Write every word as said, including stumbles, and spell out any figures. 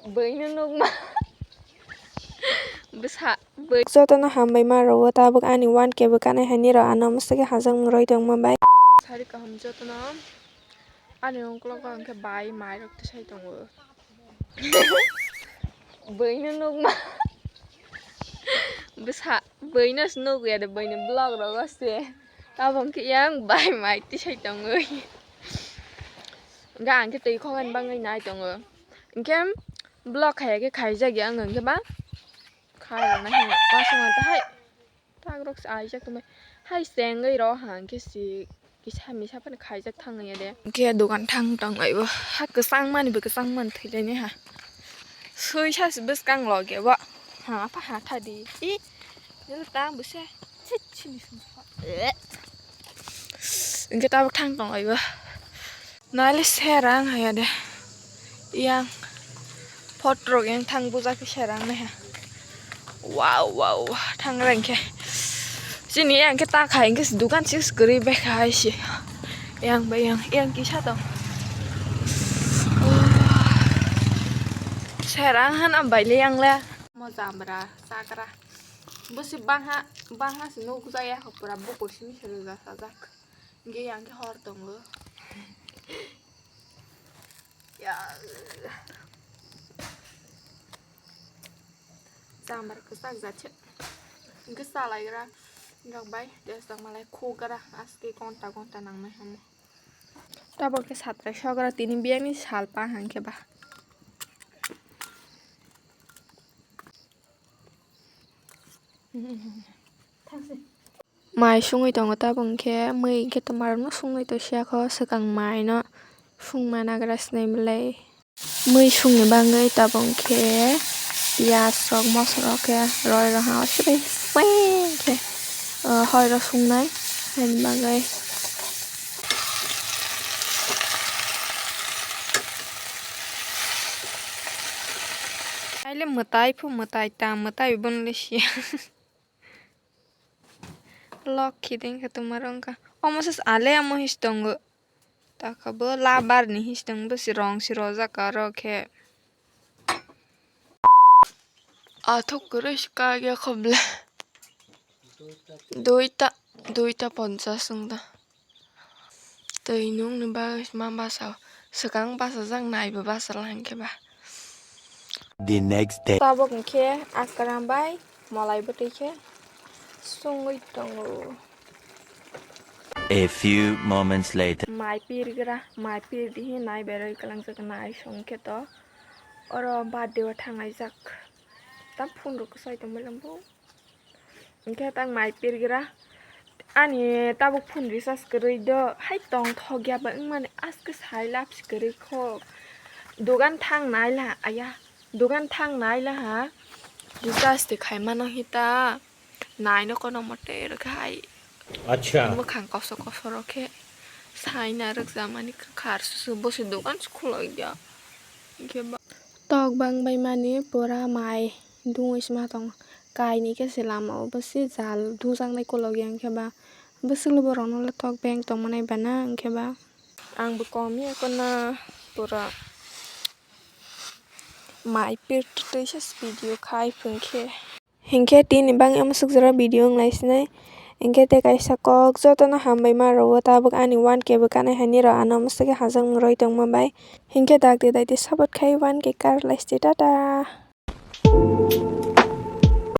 Bwino nukma. Bwsa bwi. Jotono hambai ma rwo, tabuk ani one K bo kanai hai nirok ano mwswkhe hajak mwrwi tongma bai. Sari kaham jotono. Ani ukulok o hwnkhe bai mairok tisai tongo. Bwino nukma. Bwsa bwino se nukya de, bwini vlog rogo se. Tabuk hwnkhe yang bai mai tisai tongwi. Hwnkhe ang khe twi khokani bagwi nai tongo. Hwnkhe vlog khaiya khe khaijak ya wng khe ba. Khairoknai hwnwi uansukma tei hai takrok se aijak tongbai. Hai chengwi rw hang khe si kisa misa phano khaijak thang ya de. Hwnkhe dogan thang tong laibo. Ha kwchang mani bo kwchang mani thwilaini ha. Sui sa se bwskang loge bo. Ha pha ha tha di. I nil ta bwse. Chit chini sung. Hwnkhe tabuk thang tong laibo. Naile sera wng haya de. Yang photrok yang thang buja khe sera wng naiha. Wow, wow, thang reng khe. Chini yang khe ta khai hwnkhe dukan sis kwrwi bai khai se. Yang bai yang, yang kisa tong. Sera wng han am bai le yang le. Mo jambra, chakra. Bo se bangha, bangha se nuk jaya pura bukur simi se rwja sajak. Hwnkhe yang khe hor tongo. Ya. Chambar kwchak jat se. Hwnkhe chalaigra rok bai tei tongmalai khugra aske gonta gonta nangnai hamo. Tabuk khe satrai sogra tini biyangni sal pa hwnkhe ba. Mai sungwi tongo tabuk hwnkhe mui hwnkhe twmarokno sungwi tongsiya kho swkang maino sungma nagra swnamlai. Mui sungni bagwi tabuk hwnkhe piyaj rok moso rok khe roi rok ha sibui seng khe hoi rok sungnai haini bagwi. Aile mwtai phu mwtai ta mwtai bono le siya. Lokhi dengkha tumaro wngkha. Omo se ale omo his tongo. Taka bo labar ni his tongo, bo se rong se rojak aro khe. Athuk kwrwi se kagya khoble. Duita, duita ponchas wngda. Twi nungni bagwi ma basa o. Swkang bachajak naibo bachalaikhe ba. The next day. Tabuk hwnkhe akram bai molai bwtwi khe sungwi tongo. A few moments later. Mai pirgra, mai pirdi hi nai berwi kwlangjak nai songkhe to. Oro birthday o thangnai jak. Tam phone rok kwsai tongmani bo. Hwnkhe tang mai pirgra. Ani tabuk phone recharge kwrwi do. Hai tongthok ya ba wngmani aske sai lab se kwrwi kho. Dogan thang nai la aya. Dogan thang nai la ha. Recharge de khai mano hita. Nai no kono mote rok hai. Acha. Mwkhang koso koso rok khe. Sai na rwk jamani khar susu bo se dogan se khulok ya. Hwnkhe ba. Tok bang bai mani pura mai dungwi sma tong. Kainwi khe se lama o bwswi jal dujaknai kolok ya hwnkhe ba. Bwswk le borok no le tok beng tongmanai bana hwnkhe ba. Ang bo kom ya kono pura mai pir twisa video khai phwng khe. Hinkhe tini bang omo sukjora video wng lai sinai. Hinkhe tei kaisa kok jotono hambai ma rwo tabuk ani one K bo kanai hai nirok ano omo sukhe hajak mwrwi tongma bai. Hinkhe dakti dakti support khai one K kar lai site tata.